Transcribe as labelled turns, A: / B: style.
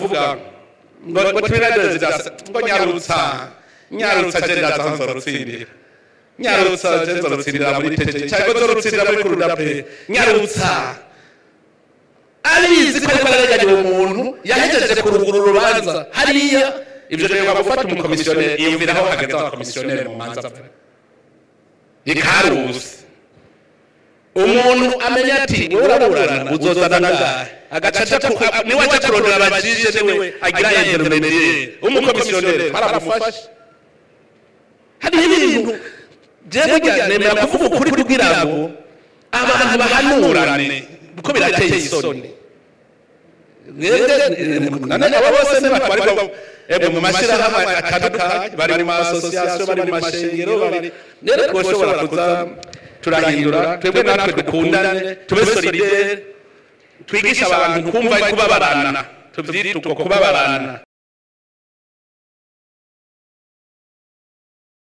A: kuvuga ngo tubiragereza, ngo nyarutsa, nyarutsa, je ndaza nzorutsindira, nyarutsa, je nzorutsindira muri TG cyangwa nzorutsindira muri cour d'appel, nyarutsa. Abizi ko ariko ararenganya uwo muntu yahejeje kurugura urubanza hariya. Ivyo rero, gufata umukomisiyoneri, iyumvira aho hageze abakomisiyoneri mu manza ikarusi. Umuntu amenya ati: "Wowe uraburana, uzozana ngahe?" Agaca aja niwe aja kurondera abajije, niwe agira intermédiaire. Umukomisiyoneri baramufasha. Hariho ibintu jewe burya nemera kuvuga ukuri kugira ngo abantu bahanurane, kuko birateye isoni. None abo bose ntibatwarirwa mu mashyirahamwe atandukanye, bari mu ma associations, bari mu mashengero, bari rero twoshobora kuza turahindura. Twebwe natwe dukundane, tube solidaire, twigishe abantu kumva kubabarana, tubyite uko, kubabarana.